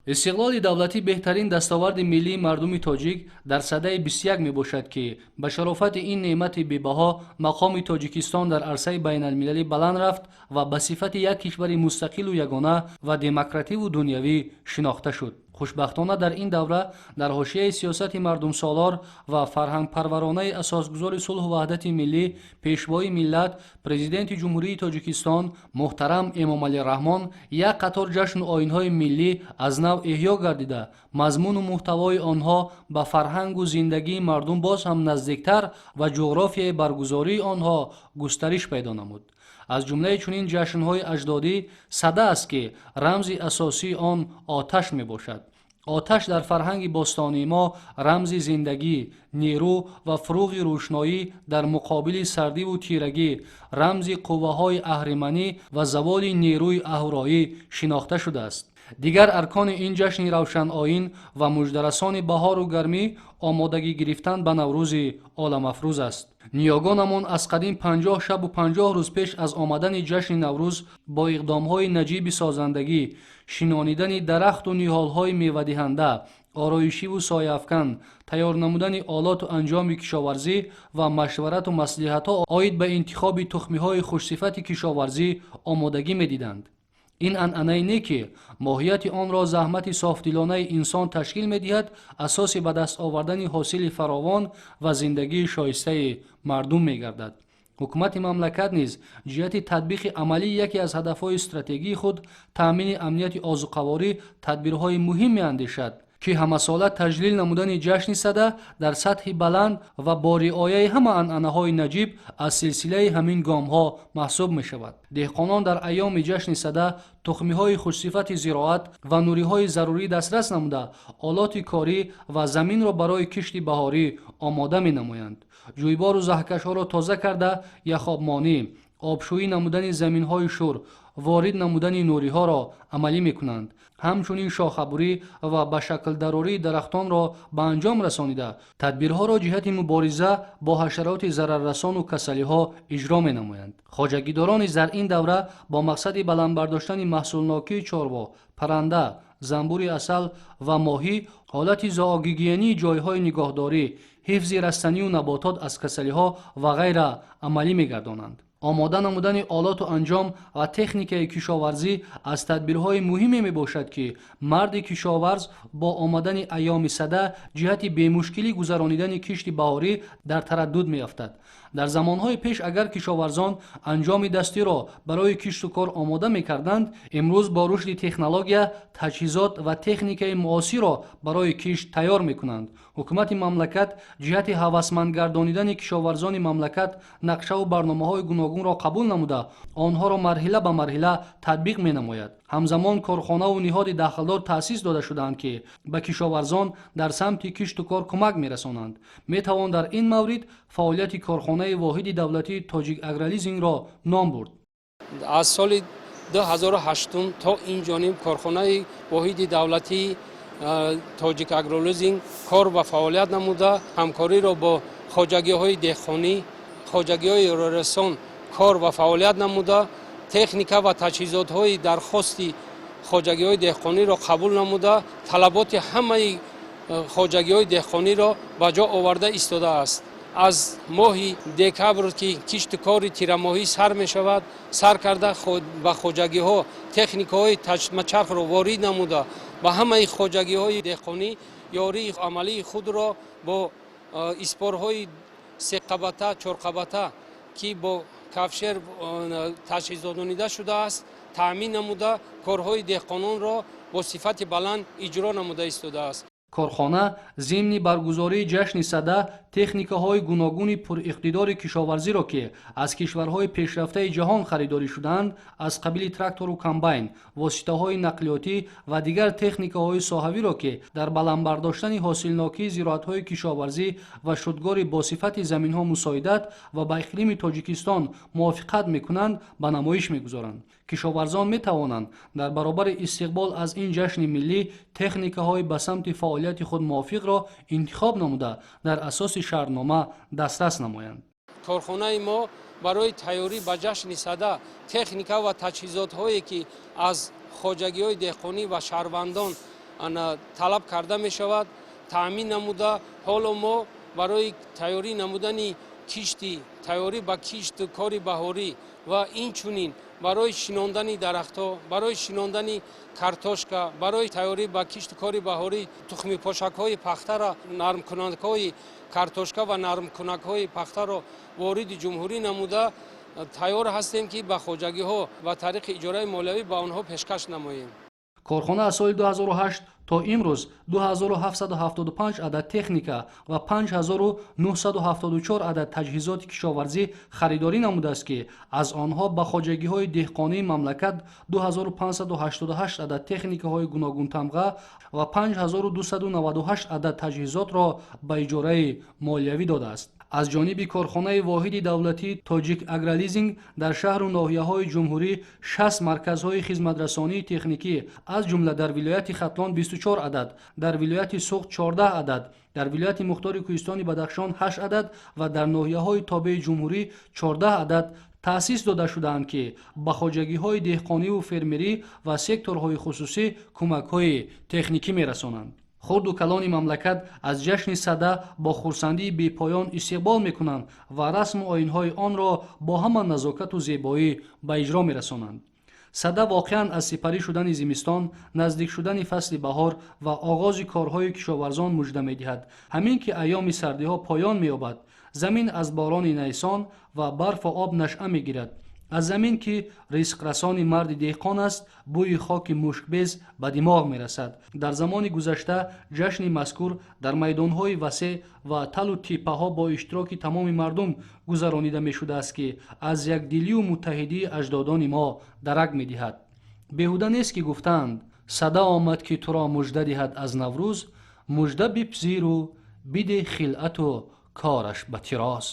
Истиқлоли давлатӣ беҳтарин дастоварди миллии мардуми тоҷик дар садаи 21 мебошад, ки ба шарофати ин неъмати бебаҳо мақоми Тоҷикистон дар арсаи байналмилалӣ баланд рафт ва ба сифати як кишвари мустақилу ягона ва демокративу дунявӣ шинохта шуд. Хушбахтона, дар ин давра дар ҳошияи сиёсати мардумсолор ва фарҳангпарваронаи асосгузори сулҳу ваҳдати миллӣ, Пешвои миллат, Президенти Ҷумҳурии Тоҷикистон муҳтарам Эмомалӣ Раҳмон як қатор ҷашну оинҳои миллӣ аз нав эҳё гардида, мазмуну муҳтавои онҳо ба фарҳангу зиндагии мардум боз ҳам наздиктар ва ҷуғрофияи баргузории онҳо густариш пайдо намуд. Аз ҷумлаи чунин ҷашнҳои аҷдодӣ Сада аст, ки рамзи асосии он оташ мебошад. Оташ дар фарҳанги бостонии мо рамзи зиндагӣ, нерӯ ва фурӯғи рӯшноӣ дар муқобили сардиву тирагӣ, рамзи қувваҳои аҳриманӣ ва заволи нерӯи аҳуроӣ шинохта шудааст. Дигар аркони ин ҷашни равшаноин ва муждарасони баҳору гармӣ омодагӣ гирифтан ба Наврӯзи оламафрӯз аст. Ниёгонамон аз қадим 50 шабу 50 рӯз пеш аз омадани ҷашни Наврӯз бо иқдомҳои наҷиби созандагӣ, шинонидани дарахту ниҳолҳои мевадиҳанда, ороишиву сояафкан, тайёр намудани олоту анҷоми кишоварзӣ ва машварату маслиҳатҳо оид ба интихоби тухмиҳои хушсифати кишоварзӣ омодагӣ медиданд. Ин анъанае не, ки моҳияти онро заҳмати софдилонаи инсон ташкил медиҳад, асоси ба даст овардани ҳосили фаровон ва зиндагии шоистаи мардум мегардад. Ҳукумати мамлакат низ ҷиҳати татбиқи амалии яке аз ҳадафҳои стратегии худ, таъмини амнияти озуқаворӣ, тадбирҳои муҳим меандешад, ки ҳамасола таҷлил намудани ҷашни Сада дар сатҳи баланд ва бо риояи ҳама анъанаҳои наҷиб аз силсилаи ҳамин гомҳо маҳсуб мешавад. Деҳқонон дар айёми ҷашни Сада тухмиҳои хушсифати зироат ва нуриҳои зарурӣ дастрас намуда, олоти корӣ ва заминро барои кишти баҳорӣ омода менамоянд. Ҷӯйбору заҳкашҳоро тоза карда, яхобмонӣ, обшӯӣ намудани заминҳои шур, ворид намудани нуриҳоро амалӣ мекунанд. Ҳамчунин шохабурӣ ва ба шаклдарории дарахтонро ба анҷом расонида, тадбирҳоро ҷиҳати мубориза бо ҳашароти зараррасону касалиҳо иҷро менамоянд. Хоҷагидорон низ дар ин давра бо мақсади баланд бардоштани маҳсулнокии чорво, парранда, занбури асал ва моҳӣ, ҳолати зоогигиении ҷойҳои нигоҳдорӣ, ҳифзи растанию наботот аз касалиҳо ва ғайра амалӣ мегардонанд. Омода намудани олоту анҷом ва техникаи кишоварзӣ аз тадбирҳои муҳиме мебошад, ки марди кишоварз бо омадани айёми Сада ҷиҳати бемушкилӣ гузаронидани кишти баҳорӣ дар тараддуд меафтад. Дар замонҳои пеш агар кишоварзон анҷоми дастиро барои кишту кор омода мекарданд, имрӯз бо рушди технология таҷҳизот ва техникаи муосирро барои кишт тайёр мекунанд. Ҳукумати мамлакат ҷиҳати ҳавасманд гардонидани кишоварзони мамлакат нақшаву барномаҳои гуногунро қабул намуда, онҳоро марҳила ба марҳила татбиқ менамояд. Ҳамзамон корхонаву ниҳоди дахлдор таъсис дода шудаанд, ки ба кишоварзон дар самти кишту кор кӯмак мерасонанд. Метавон дар ин маврид фаъолияти корхонаи воҳиди давлатии Тоҷик Агролизингро ном бурд. Аз соли 2008 то ин ҷониб корхонаи воҳиди давлатии Тоҷик Агролизинг кор ва фаъолият намуда, ҳамкориро бо хоҷагиҳои деҳқонӣ, хоҷагиҳои ёрирасон кор ва фаъолият намуда, техника ва таҷҳизотҳои дархости хоҷагиҳои деҳқониро қабул намуда, талаботи ҳамаи хоҷагиҳои деҳқониро ба ҷо оварда истодааст. Аз моҳи декабр, ки кишту кори тирамоҳӣ сар мешавад, сар карда ба хоҷагиҳо техникаҳои чархро ворид намуда, ба ҳамаи хоҷагиҳои деҳқонӣ ёрии амалии худро бо испорҳои сеқабата, чорқабата, ки бо ковшер таҷҳизононида шудааст, таъмин намуда, корҳои деҳқононро бо сифати баланд иҷро намуда истодааст. Корхона зимни баргузории ҷашни Сада техникаҳои гуногуни пуриқтидори кишоварзиро, ки аз кишварҳои пешрафтаи ҷаҳон харидорӣ шудаанд, аз қабили трактору комбайн, воситаҳои нақлиётӣ ва дигар техникаҳои соҳавиро, ки дар баланд бардоштани ҳосилнокии зироатҳои кишоварзӣ ва шудгори босифати заминҳо мусоидат ва ба иқлими Тоҷикистон мувофиқат мекунанд, ба намоиш мегузоранд. Кишоварзон метавонанд дар баробари истиқбол аз ин ҷашни миллӣ техникаҳои ба самти фаъолияти худ мувофиқро интихоб намуда, дар асоси шартнома дастрас намоянд. Корхонаи мо барои тайёрӣ ба ҷашни Сада техника ва таҷҳизотҳое, ки аз хоҷагиҳои деҳқонӣ ва шаҳрвандон Талаб карда мешавад, таъмин намуда. Ҳоло мо барои тайёрӣ намудани кишти, тайёрӣ ба кишту кори баҳорӣ ва инчунин барои шинондани дарахтҳо, барои шинондани картошка, барои тайёрӣ ба кишту кори баҳорӣ тухмипошакҳои пахтара, нармкунакҳои картошка ва нармкунакҳои пахтаро вориди ҷумҳурӣ намуда, тайёр ҳастем, ки ба хоҷагиҳо ба тариқи иҷораи молиявӣ ба онҳо пешкаш намоем. Корхона аз соли 2008 то имрӯз 2775 адад техника ва 5974 адад таҷҳизоти кишоварзӣ харидорӣ намудааст, ки аз онҳо ба хоҷагиҳои деҳқонии мамлакат 2588 адад техникаҳои гуногунтамға ва 5298 адад таҷҳизотро ба иҷораи молиявӣ додааст. Аз ҷониби корхонаи воҳиди давлатии Тоҷик Агролизинг дар шаҳру ноҳияҳои ҷумҳурӣ 60 марказҳои хизматрасонии техникӣ, аз ҷумла дар вилояти Хатлон 24 адад, дар вилояти Суғд 14 адад, дар вилояти мухтори кӯҳистони Бадахшон 8 адад ва дар ноҳияҳои тобеи ҷумҳурӣ 14 адад таъсис дода шудаанд, ки ба хоҷагиҳои деҳқониву фермерӣ ва секторҳои хусусӣ кӯмакҳои техникӣ мерасонанд. Хурду калони мамлакат аз ҷашни Сада бо хурсандии бепоён истиқбол мекунанд ва расму оинҳои онро бо ҳама назокату зебоӣ ба иҷро мерасонанд. Сада воқеан аз сипарӣ шудани зимистон, наздик шудани фасли баҳор ва оғози корҳои кишоварзон мужда медиҳад. Ҳамин ки айёми сардиҳо поён меёбад, замин аз борони найсон ва барфу об нашъа мегирад. Аз замин, ки ризқрасони марди деҳқон аст, бӯи хоки мушкбез ба димоғ мерасад. Дар замони гузашта ҷашни мазкур дар майдонҳои васеъ ва талу типпаҳо бо иштироки тамоми мардум гузаронида мешудааст, ки аз якдилию муттаҳидии аҷдодони мо дарак медиҳад. Беҳуда нест, ки гуфтаанд: «Сада омад, ки туро мужда диҳад аз Наврӯз, мужда бипзиру бидеҳ хилъату кораш ба тироз».